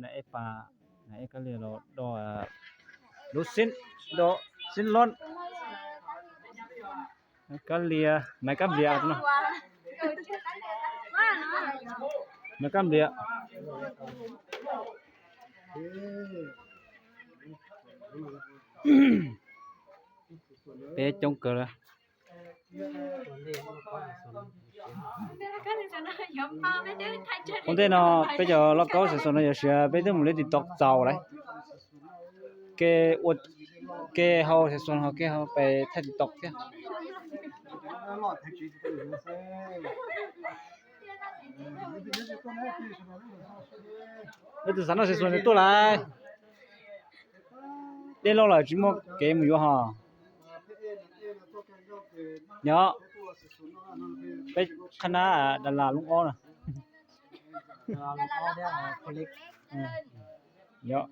Nais ej pas, nais ej kab lia los do lub xib, do xib lon, kab lia, nais kab nplias no, nais kab nplias. Peb coob kawg lawm. Ua ntej no peb cov lauj kaub Xeev Xoos no yuav siv peb twb mus li TikTok txaus lawm. Ke ua, ke hau Xeev Xoos ho ke hau pem thaij TikTok thiab. Leej twg xav noj Xeev Xoos tuaj lawm. Dej loj lawm tsis muaj kev mus yuav hos. Nyob, peb qhab nab Dalas lub ob na. Nyob.